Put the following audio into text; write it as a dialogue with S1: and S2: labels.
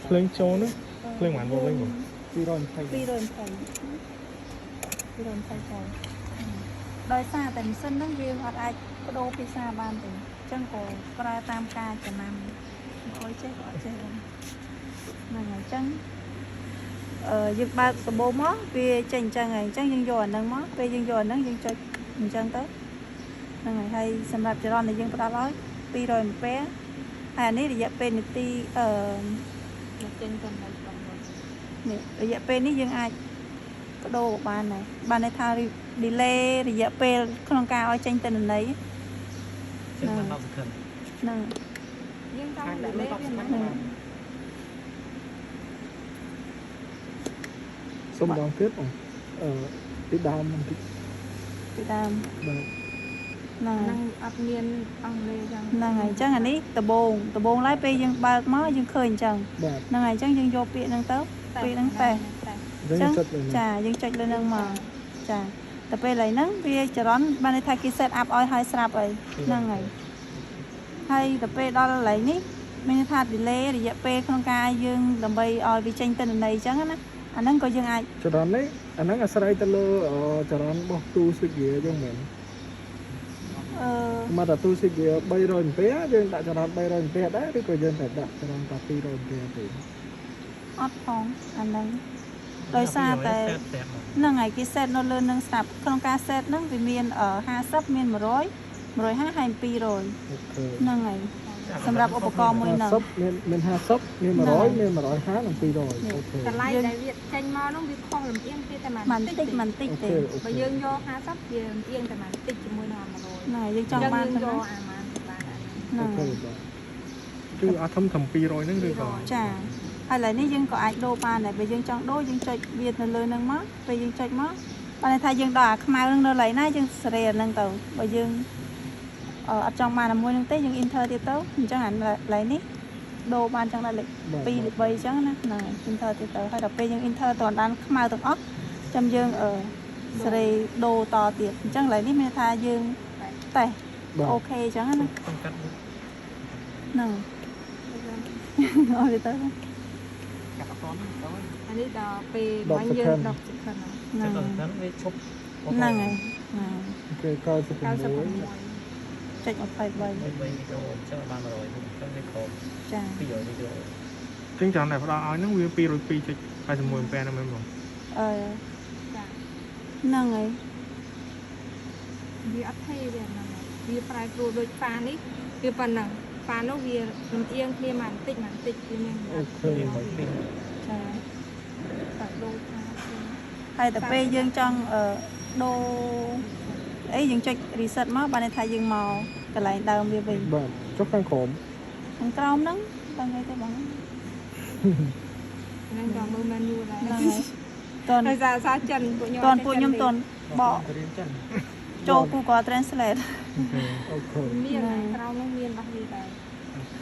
S1: ភ្លើងចូលនោះភ្លើងប៉ុន្មានវ៉ុលវិញបង
S2: 220
S3: 220 220ចូលដោយសារតែម៉ាស៊ីនហ្នឹងយើងអត់អាចបដូរភាសាបានទេអញ្ចឹងក៏ប្រើតាមការចំណាំអុយចេះក៏អត់ចេះដែរហ្នឹងហើយអញ្ចឹងអឺយើងបើកសបោមកវាចេញអញ្ចឹងហើយអញ្ចឹងយើងយកអាហ្នឹងមកពេលយើងយកអាហ្នឹងយើងចុចអញ្ចឹងទៅហ្នឹងហើយហើយសម្រាប់ចរន្តដែលយើងផ្ដល់ឲ្យ200អាំពែហើយអានេះរយៈពេលនាទីអឺ
S4: មកចេញទៅនៅក្នុងនោះ
S3: នេះរយៈពេលនេះយើងអាចបដូរបានដែរបានន័យថា delay រយៈពេលក្នុងការឲ្យចេញទិន្នន័យ
S5: ចឹងបាន10 second
S3: ហ្នឹង
S4: យើងចង់ដាក់លេខវាមិន
S3: ហ្នឹង
S2: សុំម្ដងទៀតបងអឺពីដើមបន្តិច
S3: ពីដើម
S2: បាទ
S3: ហ្នឹង
S4: ហ្នឹងអត់មានអង់គ្លេសចឹង
S3: ហ្នឹងហើយអញ្ចឹងអានេះដបងដបងឡើយពេលយើងបើកមកយើងឃើញអញ្ចឹង
S2: បាទ
S3: ហ្នឹងហើយអញ្ចឹងយើងយកពាក្យហ្នឹងទៅពាក្យហ្នឹងតេ
S4: តែ
S2: អញ្ចឹងចុចលើនេះ
S3: ចាយើងចុចលើហ្នឹងមកចាតែពេលឡើយហ្នឹងវាចរន្តបានន័យថាគេ set up ឲ្យហើយស្រាប់ហើយហ្នឹងហើយហើយទៅពេលដល់កន្លែងនេះមានន័យថា delay រយៈពេលក្នុងការយើងដើម្បីឲ្យវាចេញទិន្នន័យអញ្ចឹងណាអាហ្នឹងក៏យើងអាច
S2: ចរន្តនេះអាហ្នឹងអាស្រ័យទៅលើចរន្តរបស់ទូ switch gear យើងមែន
S3: អឺ
S2: មកតែទូ switch gear 300អាំពែយើងដាក់ចរន្ត300អាំពែដែរឬក៏យើងតែដាក់ចរន្តតែ200អាំពែទេ
S3: អត់ផងអាហ្នឹងដោយសារតែ
S5: set ប្រាប់មក
S3: ហ្នឹងហើយគេ set នៅលើនឹងស្រាប់ក្នុងការ set ហ្នឹងវាមាន50មាន100 150ហើយ200
S2: OK
S3: ហ្នឹងហើយសម្រាប់ឧបករណ៍មួយហ្នឹង
S2: 50មានមាន50មាន100មាន150និង200 OK
S4: តម្លៃដែលវាចេញមកនោះវាខុសលំអៀងគេតែ
S3: មិន
S4: បន្
S3: តិ
S4: តិច
S3: ចមិនតិច
S2: អូ
S3: ទេ
S2: ខេអូខេ
S4: បើយើងយក50វាលំអៀងតែបន្តិចជាមួយនឹង100
S3: ហ្នឹងហើយយើងចង់បាន
S4: យើង
S3: ប៉ុណ្ណា
S4: យកអាម៉ានបាន
S3: ហ្នឹង
S2: OK
S3: ហើយ
S2: បាទ
S1: គឺអត់ធំធំ200ហ្នឹងឬក៏
S3: ចាហើយឥឡូវនេះយើងក៏អាចដូរបានដែរបើយើងចង់ដូរយើងចុចវានៅលើហ្នឹងមកពេលយើងចុចមកបានន័យថាយើងដល់អាខ្មៅហ្នឹងនៅកន្លែងណាយើងសេរីអាហ្នឹងទៅបើយើងអត់ចង់បានអាមួយហ្នឹងទេយើង enter ទៀតទៅអញ្ចឹងអាកន្លែងនេះដូរបានចង់ដល់លេខ
S2: បាទ
S3: 2លេខ3អញ្ចឹងណាហ្នឹងហើយ enter ទៀតទៅហើយដល់ពេលយើង enter ទៅដល់ខ្មៅទាំងអស់ចាំយើងអឺសេរីដូរតទៀតអញ្ចឹងកន្លែងនេះមានន័យថាយើងតេស្ត
S2: បាទ
S3: OK អញ្ចឹងណា
S5: ខ្ញុំកាត់មួយ
S3: ហ្នឹង អត់ទៅ
S5: កាត់អត់តទៅ
S4: អានេះដល់ពេលមិញយើង10 second
S3: ហ្នឹង
S5: ចឹងដល់ហ្នឹងវាឈប់
S3: ហ្នឹងហើយហ្នឹង
S2: OK 96
S4: 96
S3: ចុច23
S5: 3វីដេអូអញ្ចឹងបាន100អញ្ចឹងវាក្រោម
S3: ចា
S5: 200វីដេអូ
S1: ចឹងចរន្តដែលផ្ដល់ឲ្យហ្នឹងវា202.81អាំពែហ្នឹងមែនបង
S3: អឺ
S4: ចា
S3: ហ្នឹងហើយ
S4: វាអត់ថេវាហ្នឹងវាប្រែប្រួលដូចហ្វានេះវាប៉ុណ្ណឹងហ្វានោះវាលំអៀងគ្នាមកបន្តិចបន្តិចវាមាន
S2: OK
S5: វាមួយពីរ
S3: ចា
S4: តែដូចថា
S3: ហើយតែពេលយើងចង់អឺដូរអីយើងចុច reset មកបានន័យថាយើងមកកន្លែងដើមវាវិញ
S2: បាទចុះខាងក្រោម
S3: ខាងក្រោមហ្នឹងដឹងអីទេបង
S4: ហ្នឹងក៏មើល menu ដែរ
S3: ហ្នឹងហើយតន
S4: ដោយសារសារចិនពួកខ្ញុំ
S3: តនពួកខ្ញុំតនបក
S5: រៀនចិន
S3: ចូល Google Translate
S2: OK
S4: មានក្រោមនោះមានរបស់វាដែរ
S1: OK